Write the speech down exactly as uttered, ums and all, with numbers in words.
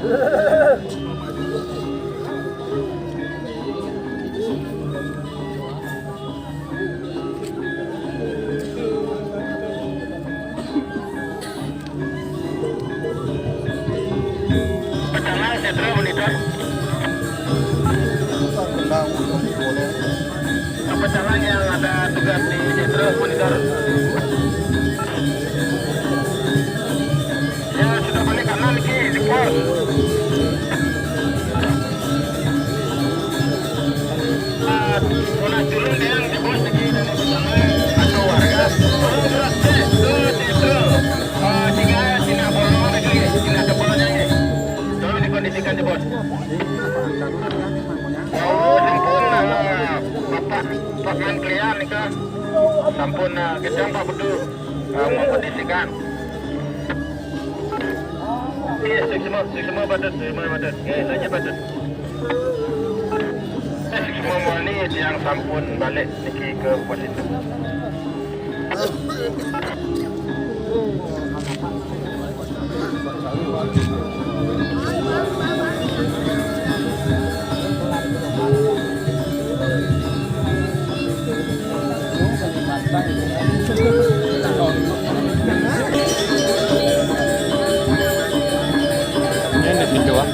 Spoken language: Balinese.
Pecalang, Setra, Monitor. Pecalang yang ada tugas di Setra, Monitor. Ya, sudah balik kanan, Ki, di pos. Ah, kena turun dia di pos lagi dari sana. Atau warga. Turun terus, cek, terus, cek, terus. Ah, tiga, sini bolong lagi, sini ada bolongnya, ni. Tolong dikondisikan di pos. Oh, sampun, ah, Bapak, Pak Mantrian ni kan. Sampun, ah, kejam, Pak, betul. Ah, mengkondisikan. Okey, sukses semua, sukses semua, Patut, sukses semua, Patut. Okey, lanjut, Patut. Sukses semua, Mual, ni tiang sampun balik niki ke pos itu. Ini di pintu, ah.